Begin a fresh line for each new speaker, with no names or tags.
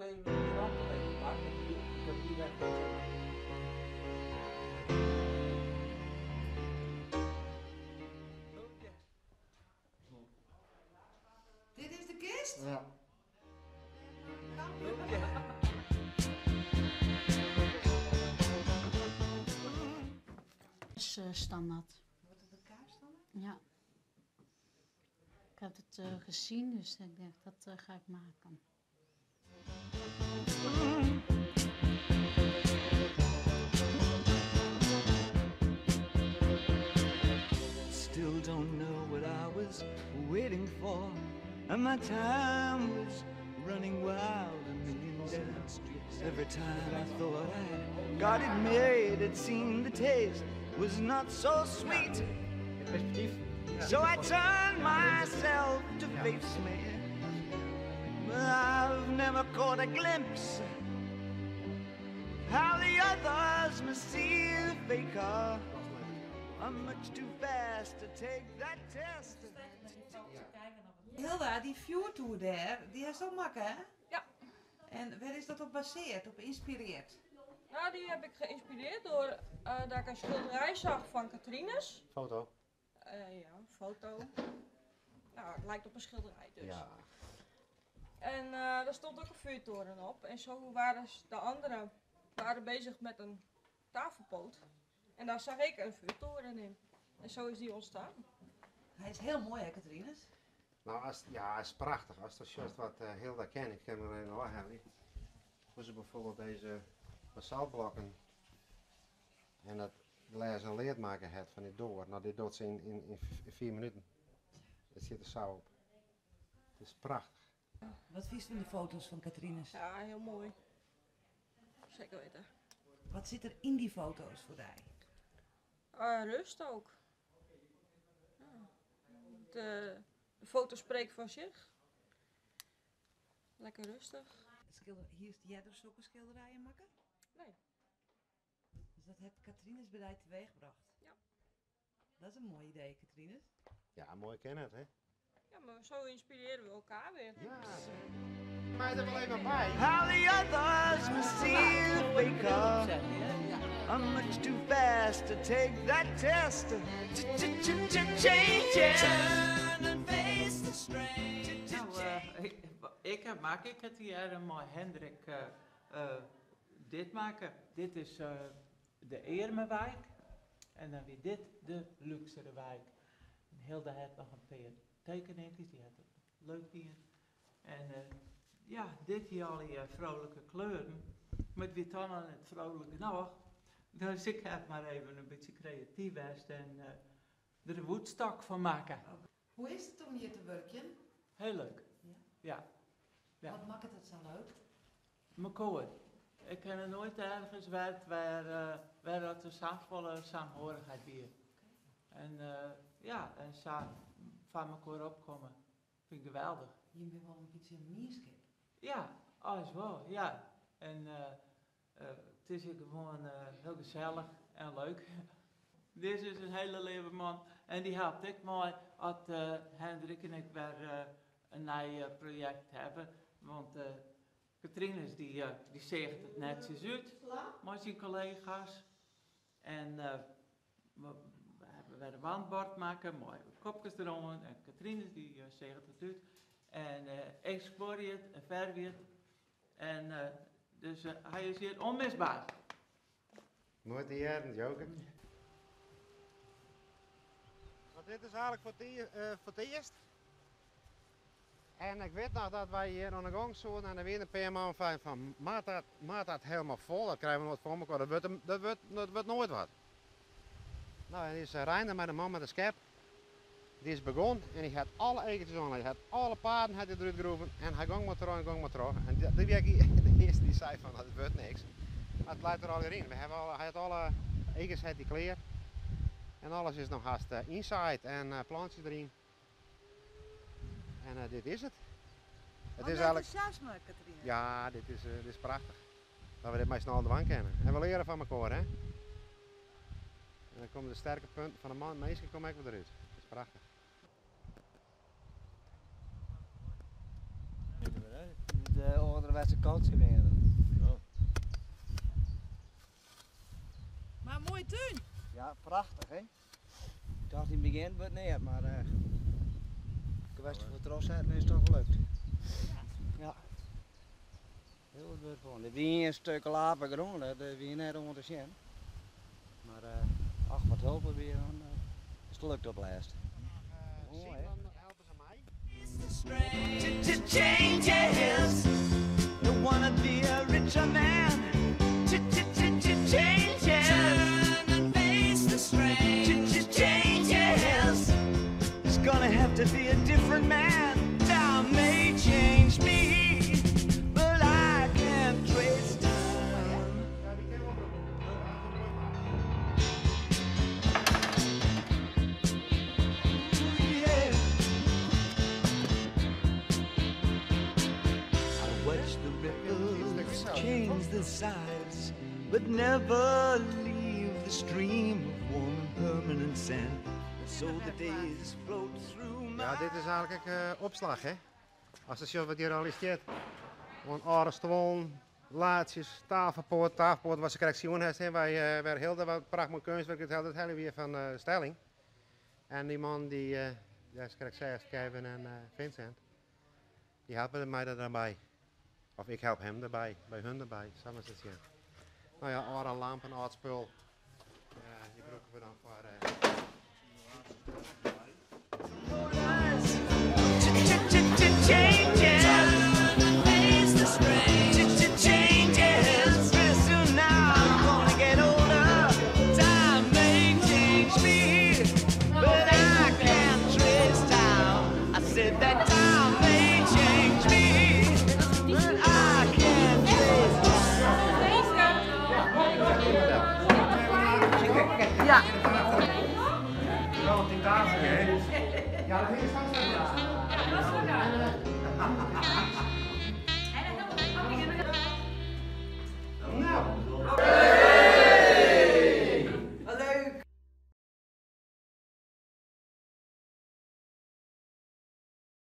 even de krant noch even pakke, dat die wer.
Dit is de kist?
Ja.
Is standaard.
Wordt het een kaasstandaard?
Ja. Ik heb het gezien, dus ik dacht dat ga ik maken.
Still don't know what I was waiting for. And my time was running wild a million dead streets. Every time I thought I got it made, it seemed the taste was not so sweet.
Perspectief.
So I turned myself to face me. But I've never caught a glimpse how the others must see the faker. I'm much too fast to take that test.
Hilda, dy fjoertoer dêr, dy hast al makke, hè?
Ja.
En wêr is dat op basearre, op ynspirearre?
Nou, die heb ik geïnspireerd door dat ik een schilderij zag van Catrinus.
Foto.
Ja, een foto. Nou, het lijkt op een schilderij dus.
Ja.
En daar stond ook een vuurtoren op. En zo waren de anderen waren bezig met een tafelpoot. En daar zag ik een vuurtoren in. En zo is die ontstaan.
Hij is heel mooi, hè, Catrinus?
Nou, als, ja, hij is prachtig. Als dat juist wat Hilda ken, ik ken er een nog hebben. Hoe ze bijvoorbeeld deze basaltblokken en dat glas en leerd maken het van dit door. Nou, dit doet ze in 4 minuten. Het zit er zo op. Het is prachtig.
Wat vind je van de foto's van Catrinus?
Ja, heel mooi. Zeker weten.
Wat zit er in die foto's voor jou?
Rust ook. Ja. De foto spreekt van zich. Lekker rustig.
Hier is jij er zulke schilderijen maken?
Nee.
Dus dat heeft Catrinus bij jou teweeggebracht?
Ja.
Dat is een mooi idee, Catrinus.
Ja, mooi kennen het, hè?
Ja, maar zo inspireren we elkaar weer.
Ja. Maar er wel even bij.
How the others must see the faker. I'm much too fast to take that test. Change it. Turn and face the strain.
Nou, ik heb maak ik het hier met Hendrik dit maken. Dit is de Ermenwijk en dan weer dit de luxere wijk. En Hilda heeft nog een paar tekeningen, die had het leuk hier. En ja, dit hier al die vrolijke kleuren. Maar het weer dan al het vrolijke nog. Dus ik heb maar even een beetje creatief geweest en er een woedstok van maken.
Hoe is het om hier te werken?
Heel leuk.
Ja?
Ja. Ja.
Wat maakt het zo leuk?
Mijn koor. Ik ken er nooit ergens werkt waar dat de saamvolle saamhorigheid weer. En ja, en van mijn koor opkomen. Vind ik geweldig.
Je bent wel een beetje een mierschip.
Ja, alles wel, ja. En het is hier gewoon heel gezellig en leuk. Dit is een hele lieve man en die helpt ik mooi als Hendrik en ik weer een nieuw project hebben. Want Catrinus die zegt het netjes uit met zijn collega's. En we hebben weer een wandbord maken, mooi kopjes eronder. En Catrinus die zegt het uit. En ik spoor het en verf het. En dus hij is hier onmisbaar.
Mooi te jaren, Joker. Want dit is eigenlijk voor het eerst. En ik weet nog dat wij hier aan de gang zoeken en er weer een paar man van maat dat helemaal vol, dat krijgen we nooit voor elkaar, dat wordt nooit wat. Nou, en die is Reiner met de man met de schep. Die is begonnen en die had alle ekentjes aan, hij had alle paarden had hij eruit geroepen en hij ging maar terug en ging maar terug. En die werk de eerste die zei van dat wordt niks. Maar het leidt er al in. Hij had alle ekens had hij klaar. En alles is nog haast inside en plantjes erin. En dit is het. Het
Wat
is eigenlijk
enthousiasme, Catrinus.
Ja, dit is prachtig. Dat we dit maar snel aan de wand kennen. En we leren van elkaar, hè. En dan komen de sterke punten van de man, meestal komen ook weer eruit. Dat is prachtig.
de âlderwetse kantsje wiene.
Maar mooi tuin.
Ja, prachtich hè. Ik tocht yn it begjin wurdt neat, mar uh, kwestie fan trochsetten is toch gelukt. Ja. Hiel wat wurk fan. Dit wie in stik lape grûn, dat wie net oan te sjen. Mar uh, ach, wat help wie, dan uh, is it lukt op lêst. Moai, hè?
Helpe se my?
Changes. Don't wanna be a richer man. Changes. Turn and face the strain. Changes. It's gonna have to be a different man. Time may change me, but I can't trace time.
Ja, die kin wol brûke.
Yeah. I watch the ripples change the size, but never leave the stream of warm and permanent sand. So the days float through my
Ja, dit is eigenlijk opslag, hè? As je ziet wat hier al is. Want oude stoelen, laadsjes, tafelpoot, tafelpoot wat se krekt sjoen hast, hè, wy wer Hilde wat prachtich keunstwurk, het hele weer fan stelling. En die man die, ja, is krekt zes, Kevin en Vincent, die helpen my der dan by. Of ik help hem erbij, by hun erbij, samen is het ja. Nou ja, oude lampen, oud spul. Ja, die gebruiken we dan voor.